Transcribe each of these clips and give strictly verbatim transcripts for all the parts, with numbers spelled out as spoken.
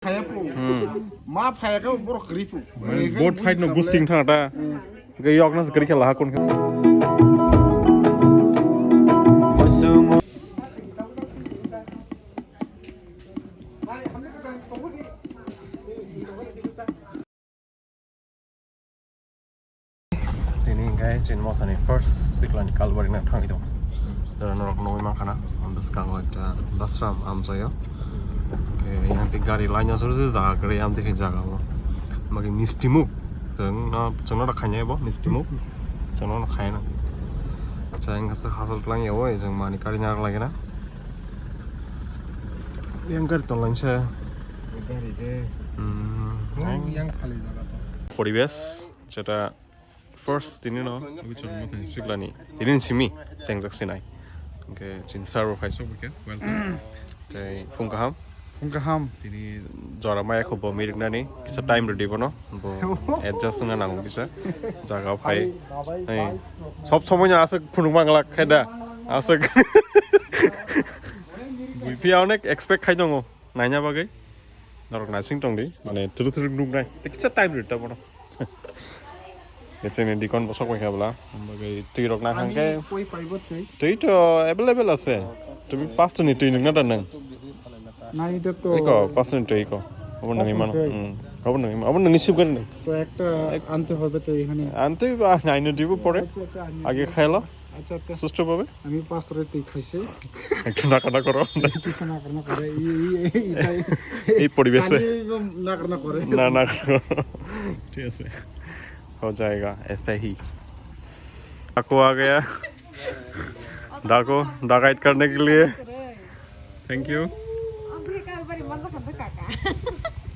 Phaya po. Hmm. Ma phaya khe borok kwrwi po. Mane both side no gusting thang ta. Hmm. Ge yok nas gari khela hakon khe. Tini hingke chini mothani first siklani kalbari na thangwi tongo. Jora norok nugwi mankha na, bwskango ekta dashram amchaio. Hingke yang twi gari laina suru se jaga kwrwi amtwi khe jaga o. Magi mistimuk. Chwngno, chwngno rok khainai bo mistimuk. Chwngno rok khaina. Chayang kasa hasal tlang yawi jeng mani kari nyarak lagi na. Yang gari tong lainsa. Gari de. Hmm. Yang, yang khali jaga to. Poribesh, jeta first tini no, episode mo tini siklani. Tini ni simi, chengjak sinai. Hingke chini sir bo phai sok bwkhe, welcome. Tei phung kaham. Phung kaham. Tini jora maya kho bo mirik nani, kisa time rwdi bono. Bo adjust wngna nango kisa. Jaga phai. Hey. Sob somoi no aswk phunuk manglak khe da. Aswk. Bui phi onek expect khai tongo. Naina bagwi norok naising tongdi, mane thuru thuru nuknai, tei kisa time rwdi ta bono. Kechengni dikon bosok bai khabla, bagwi twi rok nang hangke. Koi paibo twi? Twi to available ase. Tumi pasto ni twi nukna da nang? Nai da to. Iko, pasto ni twi iko. Obo nang imano. Pasto ni twi. Hmm. Obo nang imano. Obo nang isip gani. To ekta ante hobe to ekhane. Ante ba naino dibo pore. Acha, acha, ani age dibo. Khailo. Acha, acha. Susto babe. Ami pastor twi khaise. Ekdom nakar nakar. Ekdom nakar nakar. Ei, ei, ei, ei, ei. Ei poribesh se. Tani ekdom nakar nakar. Na, na. Thik ase. Ho jayega, aisa hi. Ako aa gaya. Dako, dakaid karne ke liye. Thank you. Abhi kal bari maza khanda kaka.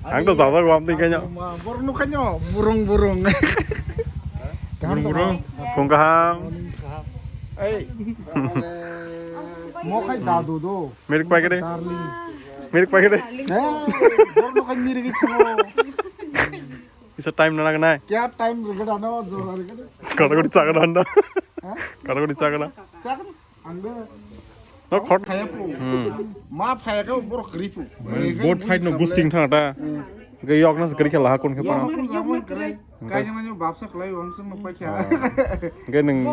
Ang to sajak wam twi kanya. Borok nukha nyo, burung burung. Burung burung. Phung kaham. Ei. Mo khai jadu do. Mirik packet. Darling. Mirik packet. Eh, borok nukha mirik itho. Isa time na nagnai. Kya time rwgwdano jora rwgwdano. Kata kuri chakra handa. Ha? Kata kuri chakra. Chakra. Angde. No khot. Phaya po. Hmm. Ma phaya khe borok kwrwi po. Both side no gusting thang ta. Hmm. Ge yok nas gari khela hakon khe pa. Yok kwrwi. Kaijana nyo babsa khlai wamsung no paikha. Ge nung.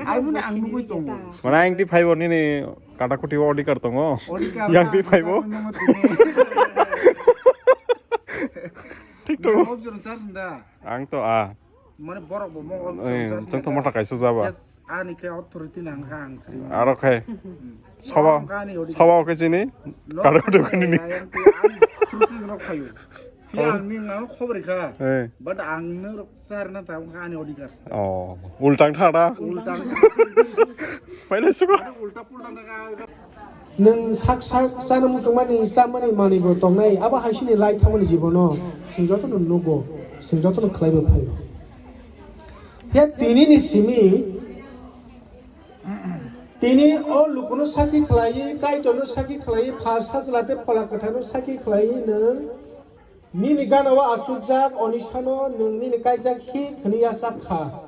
Ai bune ang nugui tongo. Mana ang ti phai bo nini kata khuti o odikar tongo. Odikar yang ti phai bo. Thik to. Ang to a. Mane borok bo mo. Eh, chwng to motha kaisa jaba. Ani khe authority nang kha ang sri. Aro khe. Sawa, sawa khe chini. Karo do kani ni. Authority rok khayu. Phi ang ni nang khobor kha. Eh. But ang no rok sar na ta ani odikar. Oh, ultang thada. Ultang. Paile sugo. Ulta pulta na kha. Nwng sak sak chana muchungmani, chamani manwi bo tongnai, abo hai sini lai thangmani jibono chwng jotono nugo, chwng jotono khlaibo phaio. Phiya tini ni simi, tini o lukuno sakhi khlaiwi, Kaitorno sakhi khlaiwi, Pha Sajla tei Phola Kwtharno sakhi khlaiwi nwng nini gana o achukjak onisano nwng nini kaijak hik hwnwi yachak kha.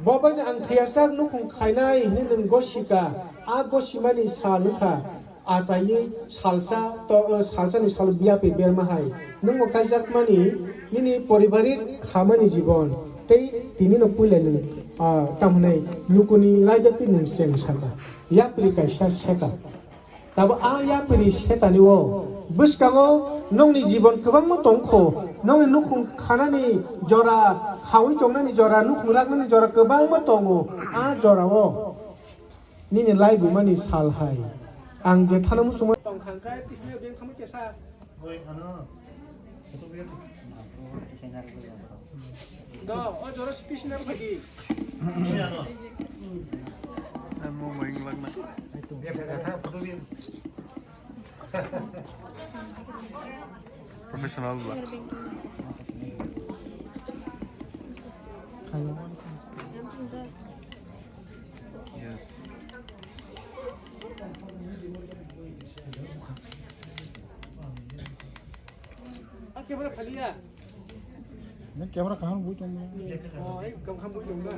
Bo baino ang thwiyasak nukhung khainai hwnwi nwng gosika, a gosimani sal wngkha achaiwi salsa to, salsani salo biyapwi berma hai. Nwng bo kaijakmani nini poribarik khamani jibon tei tinino puila nwng, ah, tamo hwnwi lukuni raida twi nwng cheng saka, yapri kaisa seka. Tabo a yapri setani o bwskango nongni jibon kwbangma tongkho, nongni nukhung khanani jora, khaui tongnani jora, nukhung raknani jora kwbangma tongo. A jorao nini laibumani sal hai ang je thana muchungma tongkha hwnkhe tisni beng khamui kesa. Do, o jora siti sinar phagi. Amo maing lagna. Professional ba. Yes. Camera khaliya. Nang camera kaham bui tong. Oh, eh, kam ham bui tong na.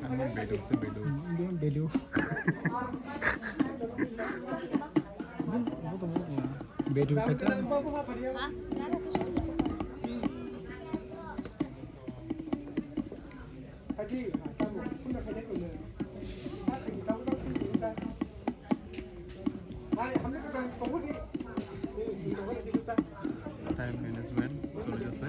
Ang bedo se bedo. Bedo. Bedroom kata. Time management চলে যাচ্ছে।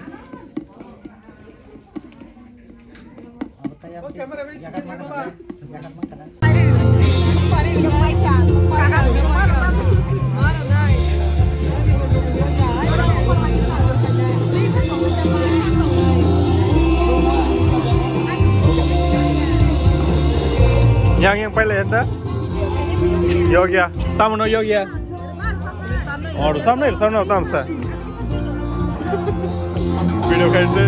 Yang yang pailai anda? Yogya. Tamo no yogya. Or samne samne tam sa. Video khaite.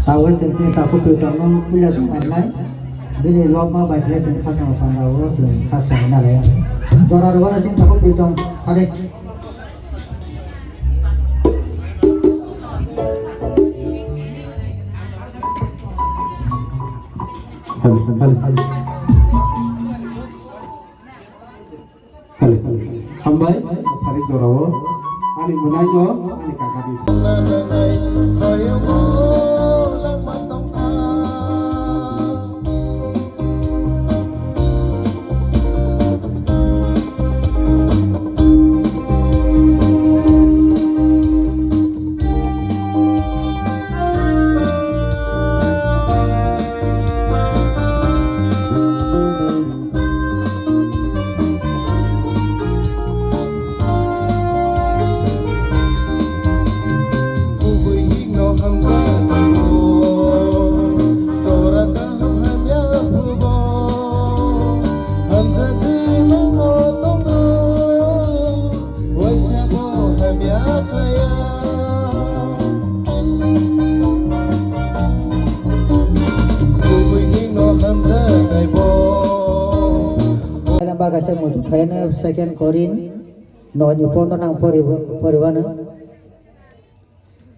Tawi senti taku pita no puya tu arnai. Bini lobma bai khlai chwng khasano panda o chwng khasano nalai. Jora rwna chwng tabuk twi tong phade. Hello, hello, hello. Hello. Hambai, sarik jorao, ani mwnaino, ani kakani. Khaina bagasa muitu khaina second Korin noi ni pondro nang pori, poriwano.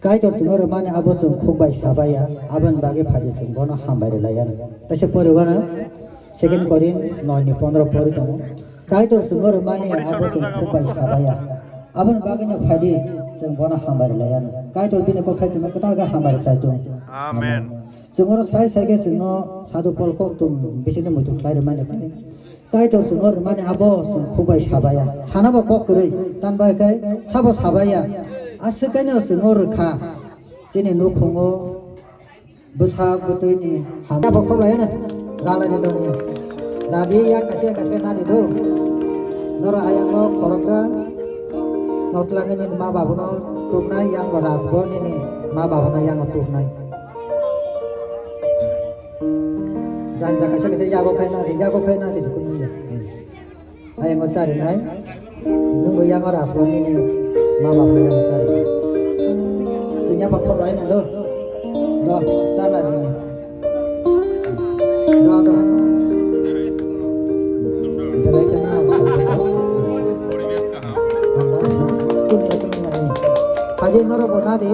Kaitor chwngno rwmani abo chwng khuk bai sabaiya, aboni bagwi phaidi chwng bono hambai rwlaiya. Taisa poriwano second Korin noi ni pondro pori tongo. Kaitor chwngno rwmani abo chwng khuk bai sabaiya, aboni bagwino phaidi chwng bono hambai rwlaiya. Kaitor bini kothai chwngno kwtal khe hambai rwlai tong. Amen. Chwng oro sai sai khe chwngno Sadhu Pol kok tum bisingni muitu khlai rwmani khe. Kaitor chwngno rwmani abo chwng khuk bai sabaiya. Sana bo kok kwrwi, tan bai khe sabo sabaiya. Aswk kaino chwngno rwkha. Chini nukhungo bwsa bwtwini hamya bo khok laiyana. Rala ni doni. Radi yang kasia kasia nani do. Noro ayang no khoroksa. Notlangni ma babuno tubnai yang bo rasbo nini ma babuno yang tubnai. Jang jang kaisa kaisa yago khaina, yago khaina se dukun ya. Ayang o chari nai. Nungbo yang ora aswani ni mama ko yang chari nai. Tunya pa khol lai nang do. Do, char lai nai. Do, do. Belai kena. Haji noro bona di.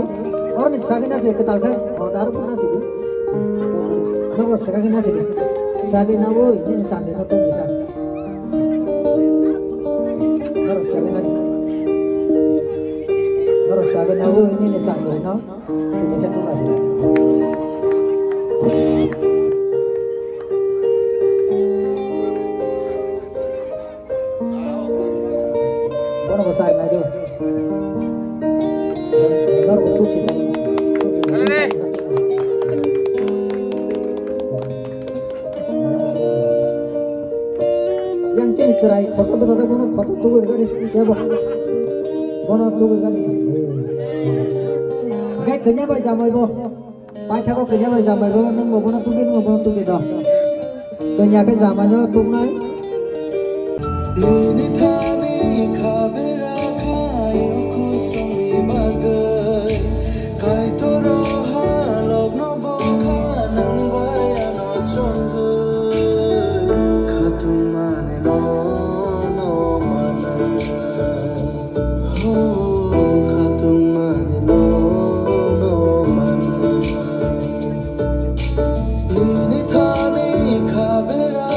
Oro ni sagina se ketal khai. O daru bona se. Nogo sagina sidi. Sagina woi, nini chambi no tong dita. Noro sagina di. Noro sagina woi, nini chambi no. Sidi kan buka sidi. Bono bo chari nai do. Noro bo tuksi ta. Yang chini chwrai khoroksa bwsa ta bono khoroksa tugwi rwgani sebo. Bono tugwi rwgani. Gai kanya bai jamai bo. Paithago kanya bai jamai bo, nwng bo bono tubdi, nwng bo bono tubdi do. Kanya khe jamai no tubnai. Nini thani khabera khai o kusongni bagwi. Kaitor o halokno bokha nang bai ano chongwi. Khatung mani no, no mana. Ho, khatung mani no, no mana. Nini thani khabera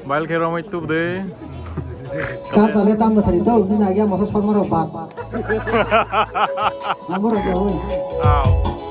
Bail khe romwi tub de. Kar chale tam bwsari to ni nagya moso sorma rok bak. Namo rok ya oi. Au.